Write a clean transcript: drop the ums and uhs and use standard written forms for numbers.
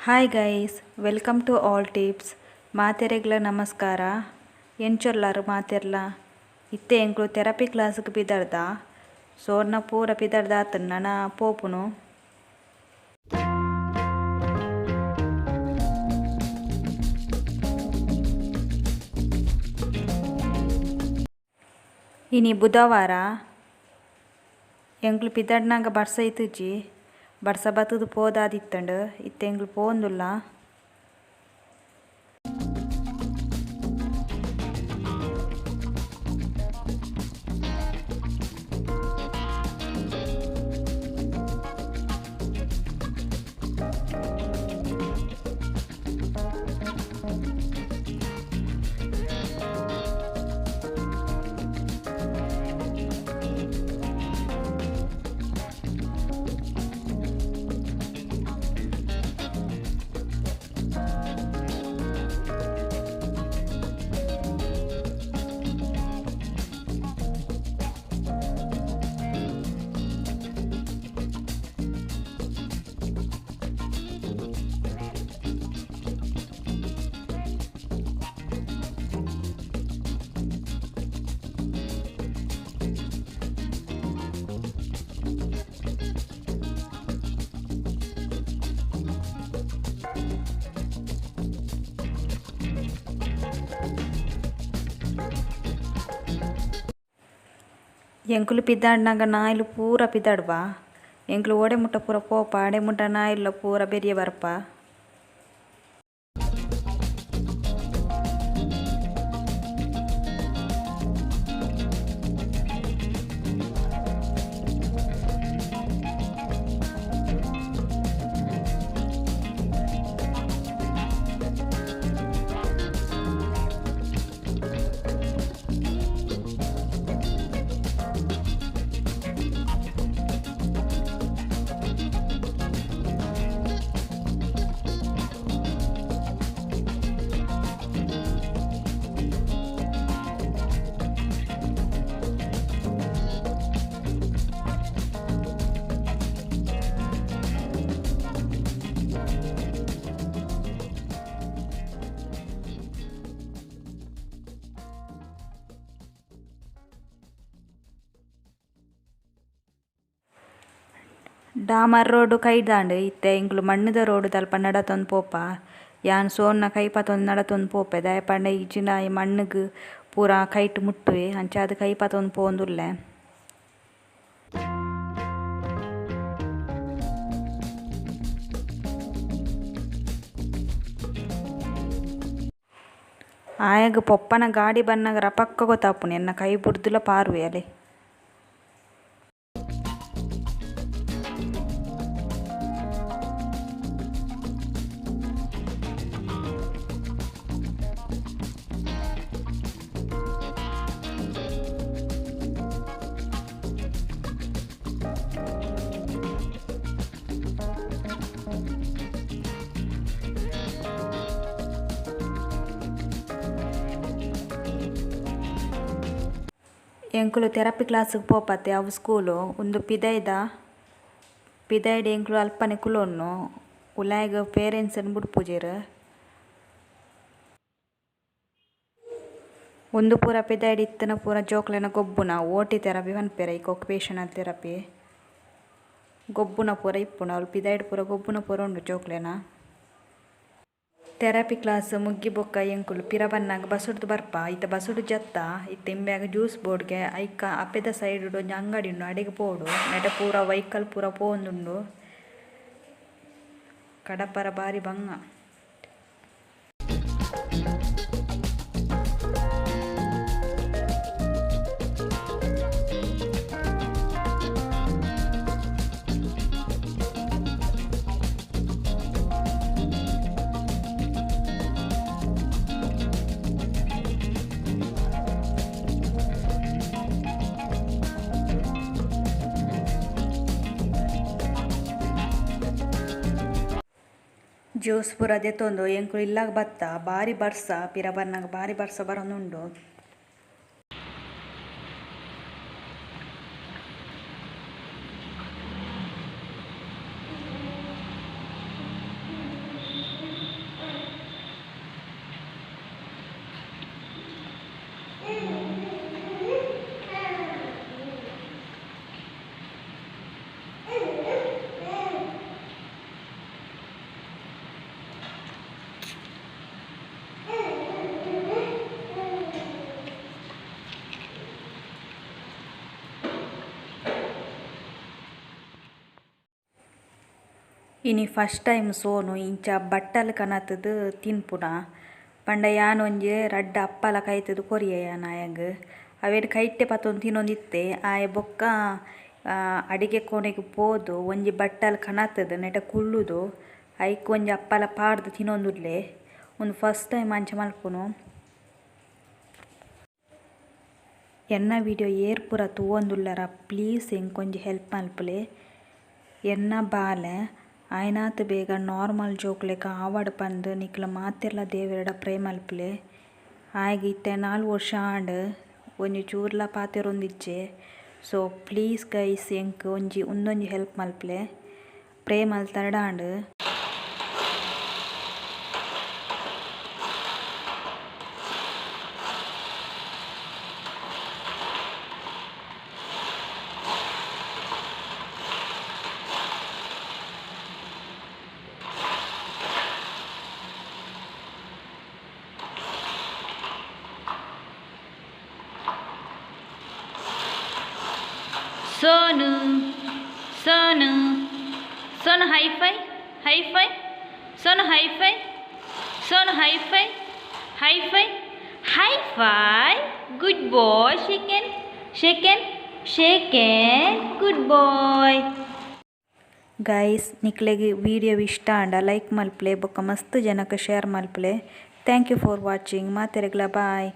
Hi guys, welcome to all tips. ಮಾತೆರೆಗ್ಲ ನಮಸ್ಕಾರ. ಎಂಚೊಲ್ಲಾರು ಮಾತೆರ್ಲ? ಇತ್ತೆ ಎಂಕ್ಲು ಥೆರಪಿ ಕ್ಲಾಸ್ಗ್ ಪಿದರ್ದ. ಸೋರ್ನ ಪೂರ ಪಿದರ್ದ ಆತನ್ ನನ ಪೋಪುನು. ಇನಿ ಬುಧವಾರ. ಎಂಕ್ಲು ಪಿದಡ್ನಾಗ ಬರ್ಸ ಇತ್ತುಜಿ. ಬರ್ಸ ಬತ್ತುದು ಪೋದಾದಿತ್ತಂಡು. ಇತ್ತೆ ಎಂಕ್ಲು ಪೋಂದುಲ್ಲ. ಎಂಕುಲು ಪಿದಾಡ್ನಾಗ ನಾಯಿಲು ಪೂರ ಪಿದಾಡ್ವ. ಎಂಕುಲು ಓಡೆ ಮುಟ್ಟ ಪೂರ ಪೋಪ, ಅಡೆ ಮುಟ್ಟ ನಾಯಿಲ್ಲ ಪೂರ ಬೆರಿಯ ಬರ್ಪ. ಡಾಮರ್ ರೋಡು ಕೈದಾಂಡ್. ಇತ್ತೆ ಎಂಕುಲು ಮಣ್ಣುದ ರೋಡು ದಲ್ಪ ನಡತೊಂದು ಪೋಪ. ಯಾನ್ ಸೋನ್ನ ಕೈ ಪತೊಂದು ನಡತೊಂದು ಪೋಪೆ. ದಾಯೆ ಪಂಡ ಇಜ್ಜಿಂಡ ಈ ಮಣ್ಣುಗ್ ಪೂರ ಕೈಟ್ ಮುಟ್ಟುವೆ. ಅಂಚಾದ್ ಕೈ ಪತೊಂದು ಪೋವೊಂದುಲ್ಲೆ. ಆಯಗ್ ಪೊಪ್ಪನ ಗಾಡಿ ಬನ್ನಗ ರಪಕ್ಕ ಗೊತ್ತಾಪುಂಡು ಎನ್ನ ಕೈ ಬುಡ್ದುಲ ಪಾರುವೆ ಅಲೆ. ಎಂಕುಲು ಥೆರಪಿ ಕ್ಲಾಸ್ಗ್ ಪೋಪತ್ತೆ ಅವು ಸ್ಕೂಲು ಉಂದು ಪಿದಯ್ದ. ಪಿದಯ್ಡ್ ಎಂಕುಲು ಅಲ್ಪನೆ ಕುಲೊನ್ನು. ಉಲಾಯಿಗ್ ಪೇರೆಂಟ್ಸ್ ನ್ ಬುಡ್ಪುಜೆರ್. ಉಂದು ಪೂರ ಪಿದಯ್ಡ್ ಇತ್ತಿನ ಪೂರ ಜೋಕ್ಲೆನ ಗೊಬ್ಬುನ ಓಟಿ ಥೆರಪಿ ಪನ್ಪೆರ್ ಐಕ್ ಒಕ್ಯುಪೇಷನಲ್ ಥೆರಪಿ. ಗೊಬ್ಬುನ ಪೂರ ಇಪ್ಪುಂಡು ಅವ್ಲು ಪಿದಯ್ಡ್ ಪೂರ ಗೊಬ್ಬುನ ಪೂರ ಉಂಡು ಜೋಕ್ಲೆನ. ಥೆರಪಿ ಕ್ಲಾಸ್ ಮುಗ್ಗಿ ಬೊಕ್ಕ ಎಂಕುಲು ಪಿರ ಬನ್ನಗ ಬಸ್ಸುಡ್ದು ಬರ್ಪ. ಇತ್ತೆ ಬಸ್ಸುಡು ಜತ್ತ. ಇತ್ತೆ ಇಂಬ್ಯಾಗ್ ಜ್ಯೂಸ್ ಬೋರ್ಡ್ಗೆ ಐಕ ಅಪೆದ ಸೈಡ್ ಡ್ ಒಂಜಿ ಅಂಗಡಿ ಉಂಡು ಅಡೆಗ್ ಪೋವೊಡು. ನೆಟೆ ಪೂರ ವೈಕಲ್ ಪೂರ ಪೋವೊಂದುಂಡು. ಕಡಪರ ಬಾರಿ ಬಂಗ. ಜ್ಯೂಸ್ ಪೂರ ದೆತ್ತೊಂದು ಎಂಕುಲು ಇಲ್ಲಗ್ ಬತ್ತ. ಬಾರಿ ಬರ್ಸ ಪಿರ ಬನ್ನಗ ಬಾರಿ ಬರ್ಸ ಬರೊಂದುಂಡು. ಇನಿ ಫಸ್ಟ್ ಟೈಮ್ ಸೋನು ಇಂಚ ಬಟ್ಟಲ್ ಕನತುದು ತಿನ್ಪುನ ಪಂಡ ಯಾನ್ ಒಂಜಿ ರಡ್ಡ್ ಅಪ್ಪಲ ಕೈತುದು ಕೊರಿಯೆ ಯಾನ್ ಆಯಗ್ ಅವೆನ್ ಕೈಟೆ ಪತೊಂದು ತಿನೊಂದಿತ್ತೆ ಆಯೆ ಬೊಕ್ಕ ಅಡಿಗೆ ಕೋಣೆಗ್ ಪೋದು ಒಂಜಿ ಬಟ್ಟಲ್ ಕನತುದು ನೆಟ ಕುಲ್ಲುದು ಐಕ್ ಒಂಜಿ ಅಪ್ಪಲ ಪಾಡ್ದ್ ತಿನೊಂದುಲ್ಲೆ ಉಂದು ಫಸ್ಟ್ ಟೈಮ್ ಅಂಚ ಮಲ್ಪುನು. ಎನ್ನ ವಿಡಿಯೋ ಏರ್ ಪೂರ ತೂವೊಂದುಲ್ಲರ ಪ್ಲೀಸ್ ಎಂಕೊಂಜಿ ಹೆಲ್ಪ್ ಮಲ್ಪುಲೆ ಎನ್ನ ಬಾಲೆ ಆಯಿನಾತ್ ಬೇಗ ನಾರ್ಮಲ್ ಜೋಕ್ಲೆಕ ಆವಡ್ ಪಂದ್ ನಿಕ್ಲ್ ಮಾತೆರ್ಲ ದೇವೆರೆಡ ಪ್ರೇ ಮಲ್ಪುಲೆ ಆಯಗ್ ಇತ್ತೆ 4 ವರ್ಷ ಆಂಡ್ ಒಂಜಿ ಚೂರ್ಲ ಪಾತೆರೊಂದಿಜ್ಜೆ ಸೊ ಪ್ಲೀಸ್ ಗೈಸ್ ಎಂಕ್ ಒಂಜಿ ಉಂದೊಂಜಿ ಹೆಲ್ಪ್ ಮಲ್ಪುಲೆ ಪ್ರೇ ಮಲ್ತರ್ಡ ಆಂಡ್. Sonu Sonu Sonu hi fi hi fi Sonu hi fi Sonu hi fi hi fi hi fi good boy shake hand shake hand shake hand good boy. Guys ನಿಕ್ಲೆಗ್ video ಇಷ್ಟ ಆಂಡ like ಮಲ್ಪುಲೆ ಬೊಕ್ಕ ಮಸ್ತ್ ಜನಕ್ share ಮಲ್ಪುಲೆ thank you for watching ಮಾತೆರೆಗ್ಲ boy.